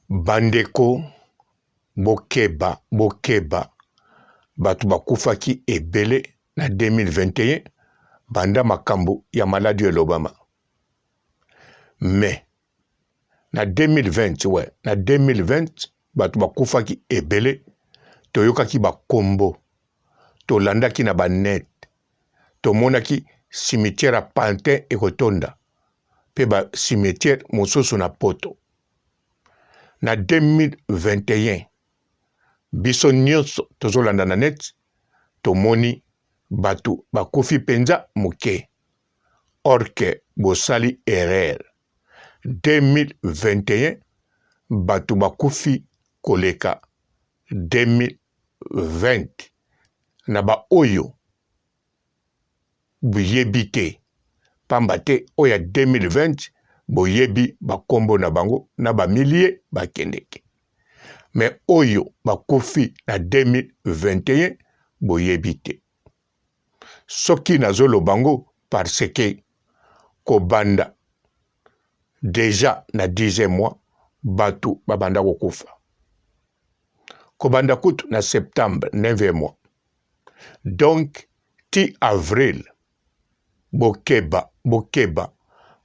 Bandeko bokeba bokeba bato bakufaki ebele na 2021 banda makambo ya maladi oyo elobama mais na 2020 we na 2020 bato bakufaki ebele toyokaki bakombo tolandaki na banet tomonaki cimetière ya pantin ekotonda mpe ba cimetière mosusu na poto na 2021 biso nyonso tozolanda na net tomoni bato bakufi mpenza moke or que bosali erreur 2021 bato bakufi koleka 2020 na baoyo boyebi te pamba te oyo ya 2020 boyebi bakombo na bango na ba milliers bakendeke mais oyo bakufi na 2021 boyebi te soki nazoloba ngo parce que kobanda deja na 10e mois bato babanda kokufa kobanda kutu na septembre 9e mois donc ti avril bokeba bokeba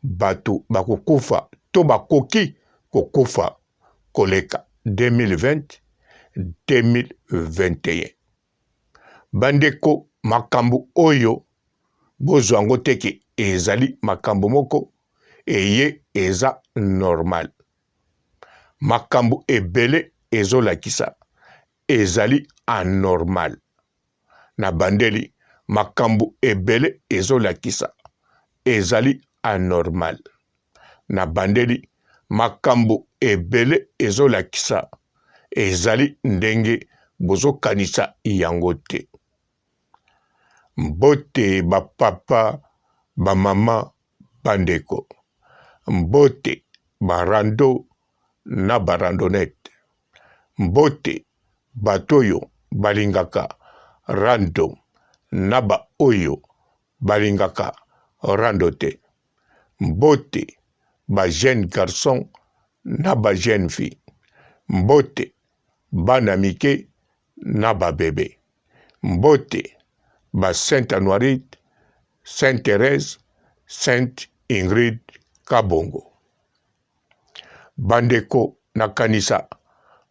bato bakokufa to bakoki kokufa koleka 2020 2021 bandeko makambo oyo bozwa yango te ke ezali makambo moko eye eza normal makambo ebele ezolakisa ezali anormal na bandeli makambo ebele ezolakisa ezali anormal na bandeli makambo ebele ezolakisa ezali ndenge bozokanisa yango te. Mbote ba papa, ba mama, bandeko. Mbote ba rando na ba randonnette. Mbote bato oyo balingaka rando na ba oyo balingaka rando te. Mbote ba jeunes garçons na ba jeunes filles. Mbote bana mike na ba bebe. Mbote ba Sainte Anuarite, Sainte Therèse, Sainte Ingrid Kabongo. Bandeko nakanisa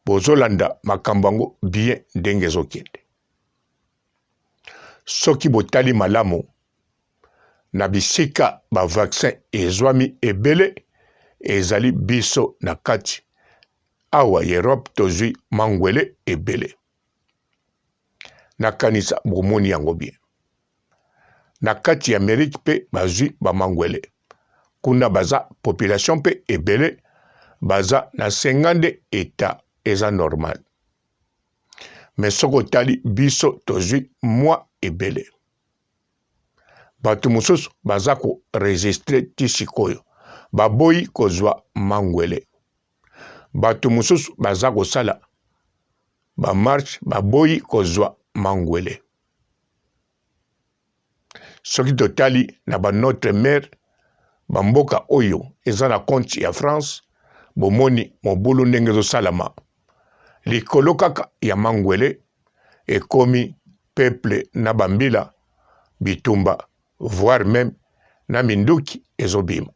bozolanda makambo yango bien ndenge ezokende. Soki botali malamu na bisika ba vaccin ezwami ebele ezali biso na kati awa Europe tozwi mangwele ebele. Nakanisa bomoni yango bien. Na kati ya Amerique mpe bazwi ba mangwele kuna baza population mpe ebele baza na 52 etat eza normal mais soki otali biso tozwi mwa ebele bato mosusu baza ko registre ti sikoyo baboyi kozwa mangwele bato mosusu baza kosala ba marche baboyi kozwa mangwele Soki totali na ba notre mère ba mboka oyo eza na compte ya France bomoni mobulu ndenge ezosalama likolo kaka ya mangwele ekomi peuple na ba mbila bitumba voire meme na minduki ezobima.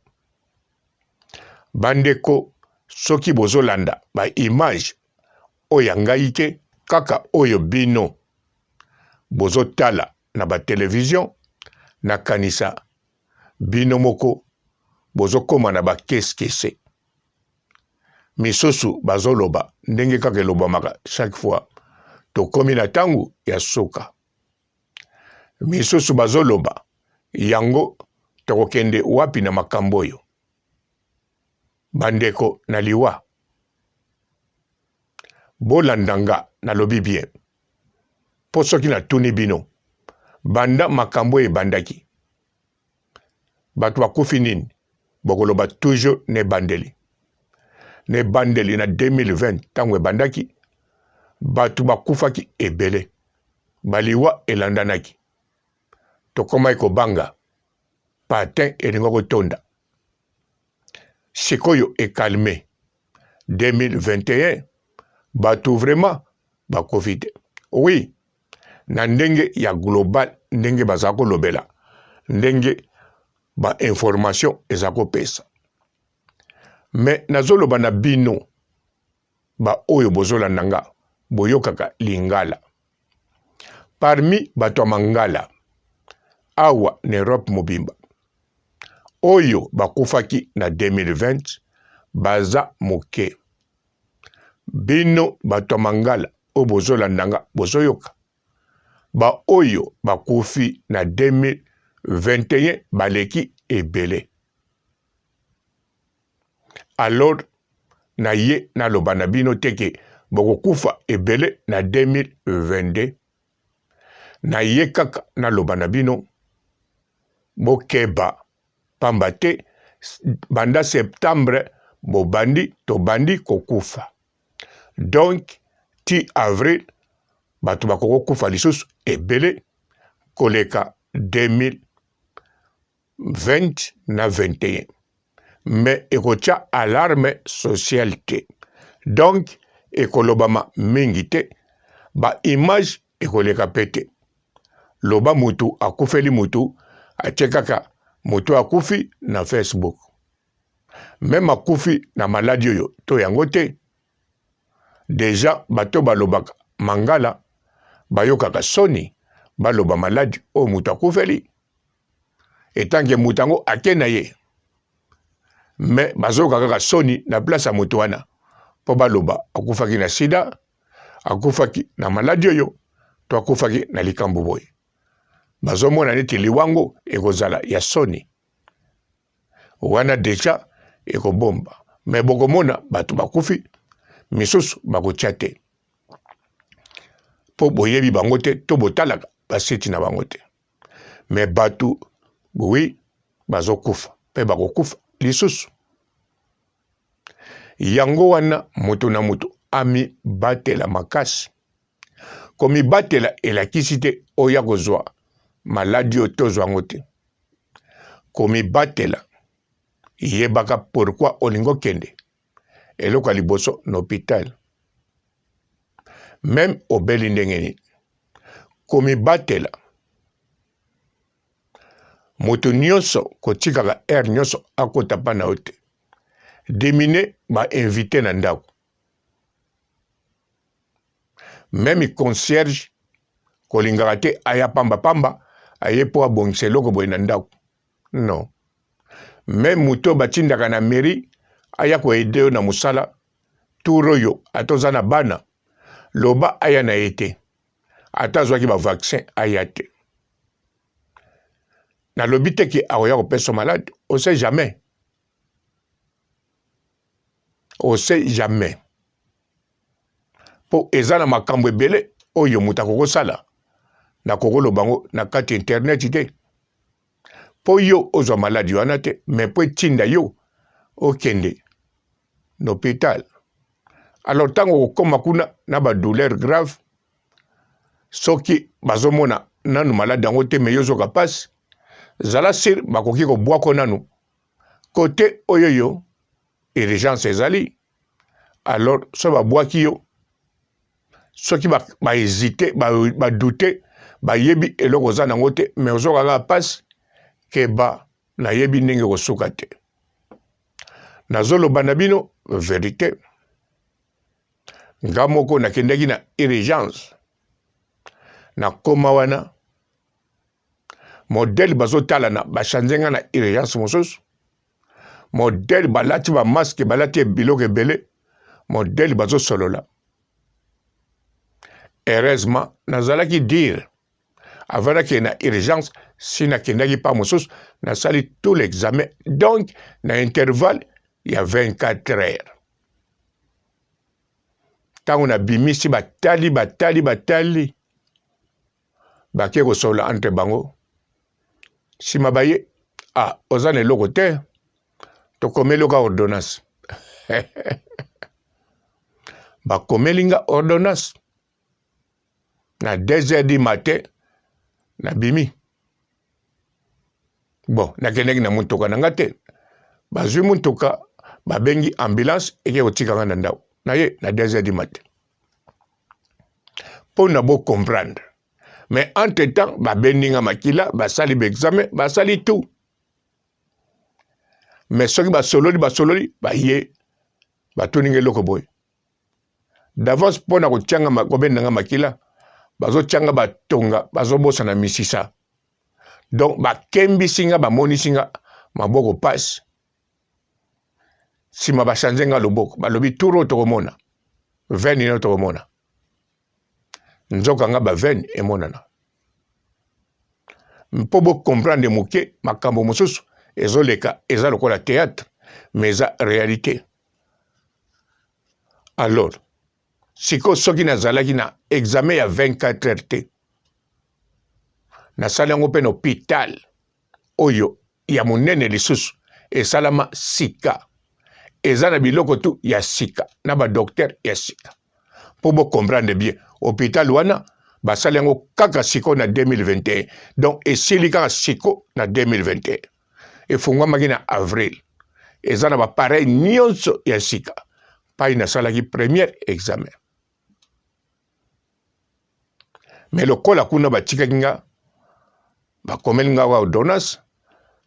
Bandeko soki bozolanda ba image oyo ya ngai te kaka oyo bino bozotala na ba television nakanisa bino moko bozokoma na ba keskese misusu bazoloba ndenge kaka elobamaka chaque fois tokomi na ntango ya suka misusu bazoloba yango tokokende wapi na makambo oyo bandeko na liwa bolanda nga nalobi bien mpo soki natuni bino banda makambo oyo ebandaki bato bakufi nini bokoloba toujours na ebandeli na ebandeli na 2020 ntango ebandaki bato bakufaki ebele baliwa elandanaki tokomaki kobanga patin elinga kotonda sikoyo ekalme. 2021 bato vraiment bakofi te. Oui, na ndenge ya global, ndenge baza kolobela, ndenge ba information eza kopesa. Mais nazoloba na bino ba oyo bozolanda nga, boyokaka lingala. Parmi bato ya mangala awa na Europe mobimba oyo bakufaki na 2020 baza moke. Bino bato ya mangala oyo bozolanda nga, bozoyoka, ba oyo bakufi na 2021 baleki ebele. Alors na ye naloba na bino te ke bokokufa ebele na 2022. Na ye kaka naloba na bino bokeba, pamba te banda septembre bobandi tobandi kokufa. Donc ti avril bato bakokokufa lisusu ebele koleka 2020 na 21, mais ekotia alarme sociale te, donc ekolobama mingi te, ba image ekoleka pe te. Loba mutu akufeli mutu, atie kaka mutu akufi na Facebook, meme akufi na maladi oyo to yango te. Deja bato balobaka mangala bayokaka soni baloba maladi oyo mutu akufeli, etanke moto yango ake na ye, me bazoyoka kaka soni na place ya moto wana mpo baloba akufaki na sida, akufaki na maladi oyo, to akufaki na likambo boye. Bazomona neti liwango ekozala ya soni wana, deja ekobomba. Me bokomona bato bakufi misusu bakotia te mpo boyebi bango te to botalaka basiti na bango te. Me bato oui bazokufa mpe bakokufa lisusu. Yango wana moto na moto amibatela makasi. Komibatela elakisi te oya kozwa maladi oyo tozwa yango te. Komibatela, yebaka pourquoi olingi okende eloko ya liboso na hopital, meme obeli ndenge nini. Komibatela, moto nyonso kotikaka heure nyonso akota pa na yo te. Dimine ba invite na ndako, meme concierge kolingaka te aya pamba pamba aye po abongisa eloko boye na ndako, non. Meme moto oyo batindaka na mairie aya ko aider yo na mosala, tour oyo ata oza na bana loba aya na ye te, ata azwaki ba vaccin aya te. Nalobi te ke akoya kopesa malade, on sait jamais, on sait jamais, po eza na makambo ebele oyo moto akoki kosala, nakoki koloba yango na kati internet te po yo ozwa maladi wana te, mais po etinda yo okende na hopital. Alors ntango okokoma kuna na ba douleur grave, soki bazomona nanu maladi yango te, mais yo ozoka pasi, zala sur bakoki kobwako nanu kote oyo yo urgence ezali. Alors soki babwaki yo, soki ba hésite, ba doute, bayebi eloko oza nango te, mais ozoka kaka pasi, keba, nayebi ndenge kosuka te. Nazoloba na bino verite. Nga moko nakendaki na urgence, nakoma wana modèle bazotalana, bachange nga na urgence mosusu, modèle balati ba masque, balati biloko ebele, modèle bazosolola. Heureusement nazalaki dire avant nakende na urgence, si nakendaki pa mosusu, nasali tout l'examen, donc na intervalle ya 24 heures. Ntango nabimisi, batali batali batali, bake kosolola entre bango, nsima baye, ah, oza na eloko te, tokomeli oka ordonnance. Bakomeli nga ordonnance na 2 heures du matin, nabimi. Bon, nakendaki na motuka na nga te, bazwi motuka. Babengi ambulance eke kotika nga na ndako na ye na 2 heures du matin mpo na bo comprendre. Mais entre temps babendi nga makila, basali ba examen, basali tout. Mais soki basololi basololi baye batuni nga eloko boye d'avance mpo na kotianga kobenda nga makila, bazotianga batonga, bazobosana misisa. Donc bakembisi nga, bamonisi nga maboko pasi. Nsima bachange nga loboko, balobi tour oyo tokomona veine ino tokomona. Nzoka nga ba veine emonana. Mpo bo comprendre moke makambo mosusu ezoleka eza lokola théâtre mais eza réalité. Alors sikoyo soki nazalaki na examen ya 24 heures te, nasali yango mpe na hôpital oyo ya monene lisusu esalama sika, eza na biloko tu ya sika na ba docteur ya sika. Mpo bo comprendre bien, hôpital wana basali yango kaka siko na 2021, donc esili kaka siko na 2021, efungwamaki na avril, eza na bapareil nyonso ya sika. Pai nasalaki premier examen, mais lokola kuna batikaki nga, bakomeli nga wa ordonnance,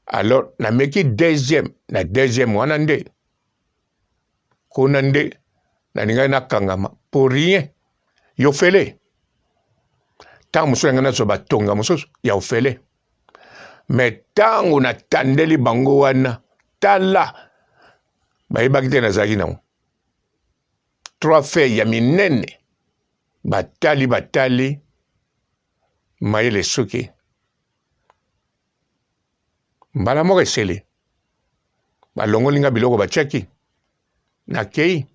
alors nameki deuxième. Na deuxième wana nde kuna nde nalingaki nakangama pour rien, yo fele ntango mosusu ngai nazwa batonga mosusu ya ofele. Me ntango natandeli bango wana, tala, bayebaki te nazalaki nango trois feuilles ya minene. Batali batali, mayele esuki mbala moko, esili, balongoli nga biloko batiaki, nakei.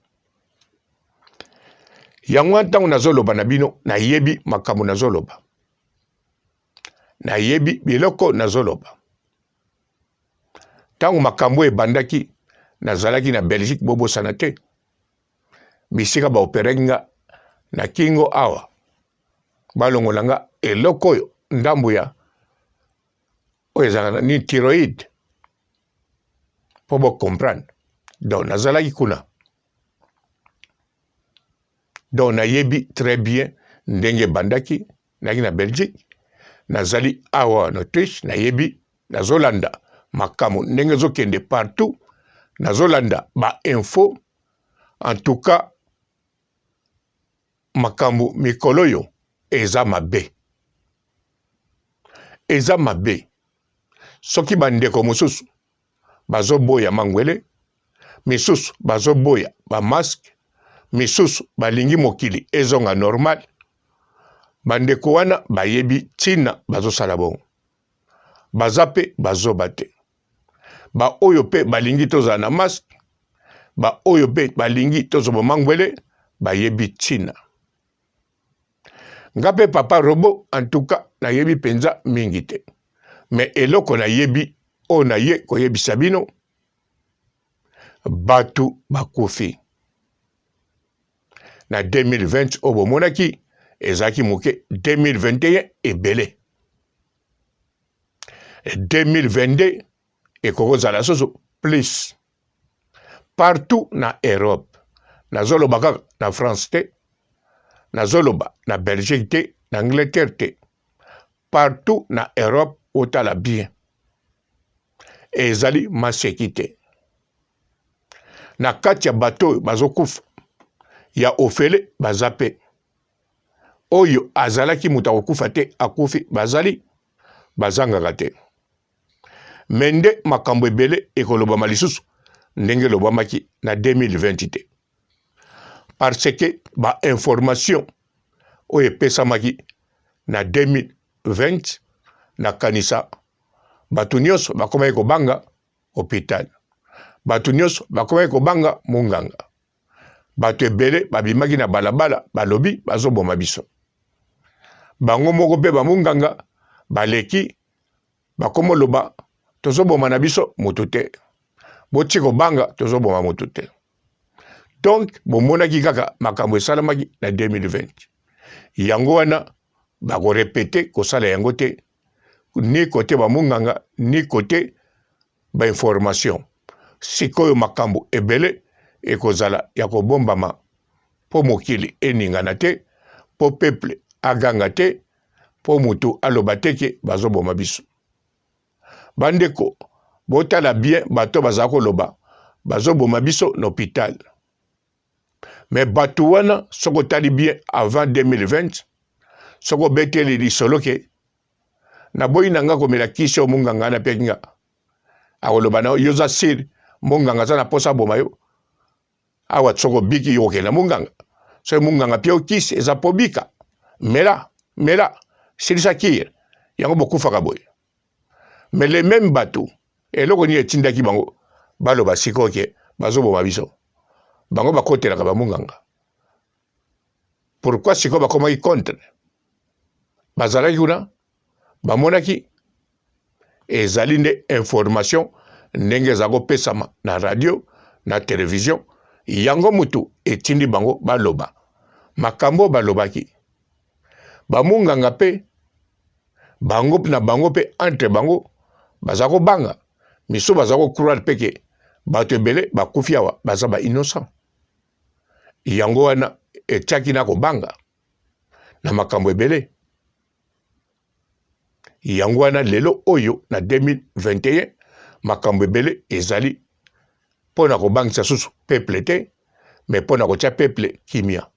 Yango wana ntango nazoloba na bino, nayebi makambo nazoloba, nayebi biloko nazoloba. Ntango makambo ebandaki, nazalaki na Belgique, bobosana te bisika baoperaki nga na kingo awa, balongola nga eloko oyo ndambo ya oyo ezalaka ni thyroïde, mpo bo comprendre. Donc nazalaki kuna, donc nayebi très bien ndenge ebandaki. Nayaki na Belgique, nazali awa na Autriche, nayebi, nazolanda makambo ndenge ezokende partout, nazolanda ba info. En tout cas makambo mikolo oyo eza mabe, eza mabe. Soki bandeko mosusu bazoboya mangwele, misusu bazoboya ba masque, misusu balingi mokili ezonga normal, bandeko wana bayebi ntina bazosala bongo, baza mpe bazoba te. Baoyo mpe balingi tozala na masque, baoyo mpe balingi tozwa mangwele, bayebi ntina. Nga mpe papa robo en tout cas nayebi mpenza mingi te, me eloko nayebi oyo naye koyebisa bino, bato bakufi na 2020 oyo bomonaki ezalaki moke, 2021 ebele, 2022 ekoki kozala susu plus partout na Europe. Nazoloba kaka na France te, nazoloba na Belgique te, na Angleterre te, partout na Europe. Otala bien, ezali maseki te. Na kati ya bato oyo bazokufa ya ofele, baza mpe oyo azalaki moto akokufa te akufi, bazali bazangaka te. Me nde makambo ebele ekolobama lisusu ndenge elobamaki na 2020 te, parce que ba information oyo epesamaki na 2020, nakanisa bato nyonso bakomaki kobanga hôpital, bato nyonso bakomaki kobanga monganga, bato ebele babimaki na balabala balobi bazoboma biso. Bango moko mpe bamonganga baleki bakomoloba tozoboma na biso moto te, boti kobanga, tozoboma moto te. Donc bomonaki kaka makambo esalamaki na 2020, yango wana bakorepete kosala yango te, ni kote bamonganga ni kote bainformation. Sikoyo makambo ebele ekozala ya kobombama mpo mokili eningana te, mpo peuple aganga te, mpo mutu aloba te ke bazoboma biso. Bandeko, botala bien bato baza koloba bazoboma biso na hopital. Mais bato wana soki otali bien avant 2020, soki obeteli lisolo ke naboyi na nga komela kisi oyo monganga wana apiaki nga, akoloba na yo, yo oza sire monganga aza na posa aboma yo. Awa soki obiki yo okende na monganga, soki monganga apia yo kisi eza po obika, mela mela silisa kire yango bokufaka boye. Mais les mêmes bato, eloko nini etindaki bango baloba sikoyo ke bazoboma biso? Bango bakotelaka ba monganga. Pourquoi sikoyo bakomaki contre? Bazalaki kuna, bamonaki ezali nde information ndenge eza kopesama na radio na television, yango mutu etindi bango baloba makambo balobaki. Ba monganga pe bango na bango pe entre bango baza kobanga, misusu baza ko croire pe ke bato ebele bakufi awa baza ba innocent. Yango wana etiaki na kobanga na makambo ebele. Yango wana lelo oyo na 2021 makambo ebele ezali mpo na kobangisa susu peuple te, mais mpo na kotia peuple kimia.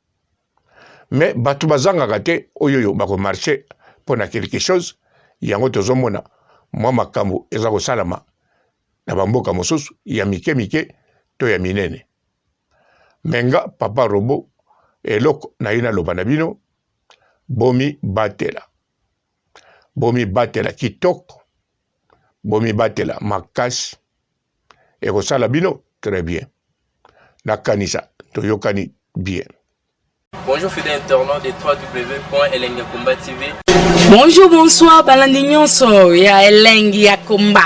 Mais bato bazangaka te oyo oyo bako marcher mpo na quelque chose. Yango tozomona mwa makambo eza kosalama na bamboka mosusu ya mike mike to ya minene. Mais nga papa robot, eloko naye naloba na bino, bomibatela, bomibatela kitoko, bomibatela makasi, ekosala bino très bien. Nakanisa toyokani bien. Bonjour fidèles internautes de www.elengiyakomba TV. Bonjour, bonsoir, balandi nyonso ya Elengi ya Komba.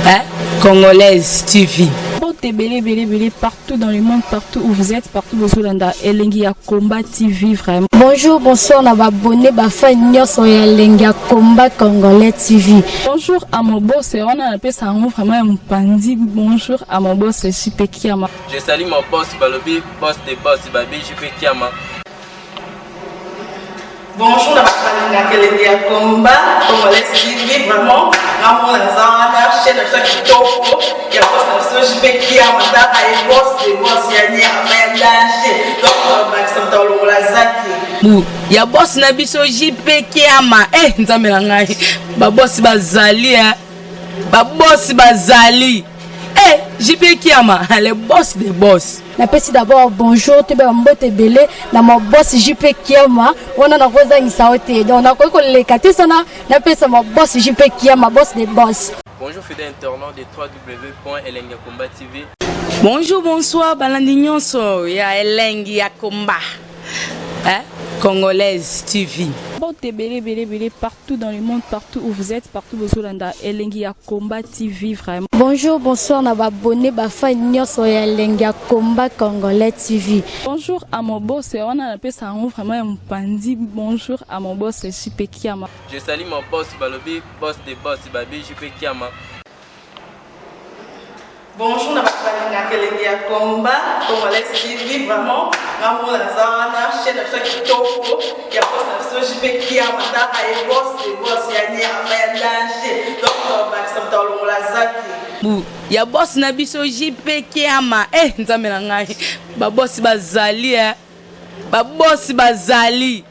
Hein? Congolaise TV. Mbote ebele ebele ebele partout dans le monde, partout où vous êtes, partout bozolanda Elengi ya Komba TV vraiment. Bonjour, bonsoir na ba abonné ba fan nyonso ya Elengi ya Komba Congolais TV. Bonjour à mon boss, wana napesa yango vraiment ya mopanzi. Bonjour à mon boss JP Kiama. Je salue mon boss balobi boss de boss babi JP Kiama. Bonjour na bato balingaka elengi ya combat congolais TV, vraiment ngamona naza wana chaîne na biso ya kitoko ya boss na biso JP Kiama, tala ye boss de boss ya nyama ya danger, donc bakisa moto alongola zaki bu ya boss na biso JP Kiama. Eh, nzambe na ngai, ba boss bazali eh. Ba boss bazali eh, JP Kiama le boss de boss. Napesi d'abord bonjour toyeba ba mbote ebele na ma boss JP Kiama, wana nakozangisa yo te, donc nakoki koleka te sana napesa ma boss JP Kiama, boss de boss. Bonjour fidèles internautes de www.elengiyakomba TV. Bonjour, bonsoir, balandi nyonso ya Elengi ya Komba. Hein? Congolaise TV. Mbote ebele ebele ebele partout dans le monde, partout où vous êtes, partout bozolanda Elengi ya Komba TV vraiment. Bonjour, bonsoir na ba abonné ba fan nyonso ya Elengi ya Komba Congolais TV. Bonjour à mon boss, wana napesa yango vraiment ya mopanzi. Bonjour à mon boss JP Kiama. Je salue mon boss balobi boss de boss babi JP Kiama. Bonjour na bato balingaka elengi ya combat congolais TV, vraiment ngamona naza wana chaîne na biso ya kitoko ya boss na biso JP Kiama, tala ye boss de boss ya nyama ya danger, donc bakisa moto alongola zaki bu ya boss na biso JP Kiama. Eh, nzambe na ngai, ba boss bazali eh. Ba boss bazali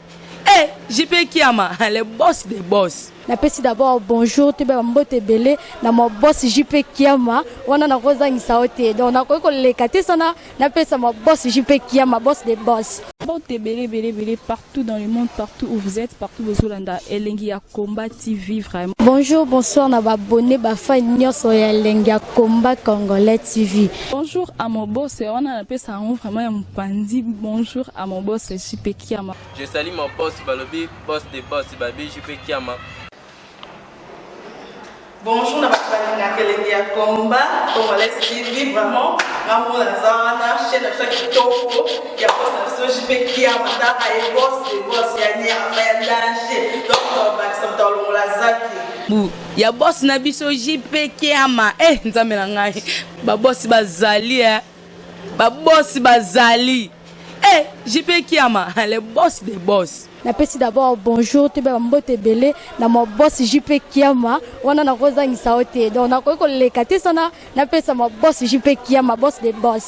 eh, JP Kiama le boss de boss. Napesi d'abord bonjour toyeba ba mbote ebele na ma boss JP Kiama, wana nakozangisa yo te, donc nakoki koleka te sana napesa ma boss JP Kiama, boss de boss. Mbote ebele ebele ebele partout dans le monde, partout où vous êtes, partout bozolanda Elengi ya Komba TV vraiment. Bonjour, bonsoir na ba abonné ba fan nyonso ya Elengi ya Komba Congolais TV. Bonjour à mon boss, wana napesa yango vraiment ya mopanzi. Bonjour à mon boss JP Kiama. Je salue mon boss balobi boss de boss babi JP Kiama. Bonjour na bato balingaka elengi ya combat congolais TV, vraiment nga moko naza wana, chaîne na biso ya kitoko ya boss na biso JP Kiama. Taka ye, boss de boss ya nyama ya danger, donc tobakisa moto alongola zaki. Bu ya boss na biso JP Kiama. Eh, Nzambe na ngai, babosi bazali, eh babosi bazali. Eh, JP Kiama, le boss des boss. Napesi d'abord bonjour, toyeba bambote ebele na ma boss JP Kiama. Wana nakozangisa yo te, donc nakoki koleka te sana napesa ma boss JP Kiama, boss de boss.